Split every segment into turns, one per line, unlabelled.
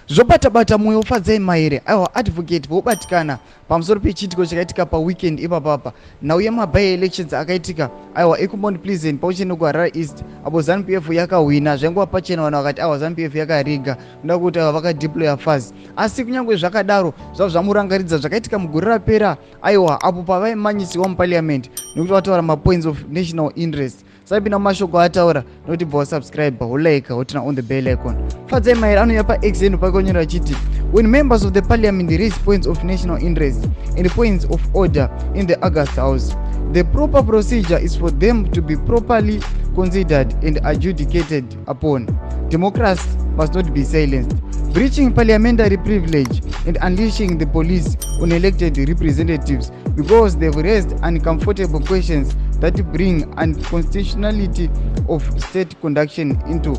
Zvobatabata mwoyo Fadzai Mahere, aiwa advocate vobatikana pamusoro pechiitiko chakaitika paweekend ipapapa. Nhau yemaby elections akaitika aiwa ekuMount Pleasant pamwe chete nekuHarare East apo Zanu PF yakahwina zvaingova pachena vanhu vakati aiwa Zanu PF yakariga kuda kuti aiwa vakadeploya fast. Asi kunyange zvakadaro zvava zvamurangaridza zvakaitika mugore rapera aiwa apo pavaimanyisiwa muparliament nekuti vataura mapoints of national interest. Sapinda mumashoko ataura nokuti bva wasubscribe wolike woturn on the bell icon. Fadzai Mahere anouya pax endo pake onyora achiti when members of the parliament raise points of national interest and points of order in the august house, the proper procedure is for them to be properly considered and adjudicated upon. Democracy must not be silenced. Breaching parliamentary privilege and unleashing the police on elected representatives because they've raised uncomfortable questions that bring unconstitutionality of state conduction into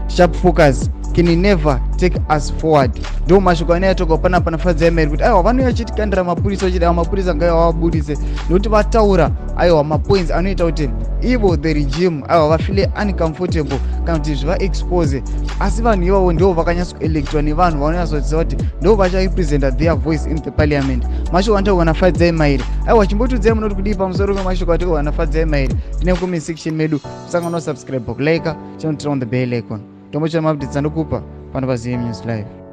sharp focus can never take us forward. Ndo mashoko anenge atoka panapa naFadzai Mahere kuti aiwa vanouya vachitikandira mapurisa vachiti aiwa mapurisa ngaiwa vabudise nekuti vataura aiwa mapoints anoita kuti ivo the regime aiwa vafile uncomfortable kana kuti zvivaexpose. Asi vanhu ivavo ndo vakanyatsoelectwa nevanhu vanonyatsoziva kuti ndo vacharepresenta their voice in the parliament. Mashoko anotaurwa naFadzai Mahere. Aiwa, chimbotiudzai munoti kudii pamusoro pemashoko ataurwa naFadzai Mahere. Tine comment section medu. Musangano subscribe, kulike, chinoturn on the bell icon. Tombochana maupdates andokupa pano paZM News Live.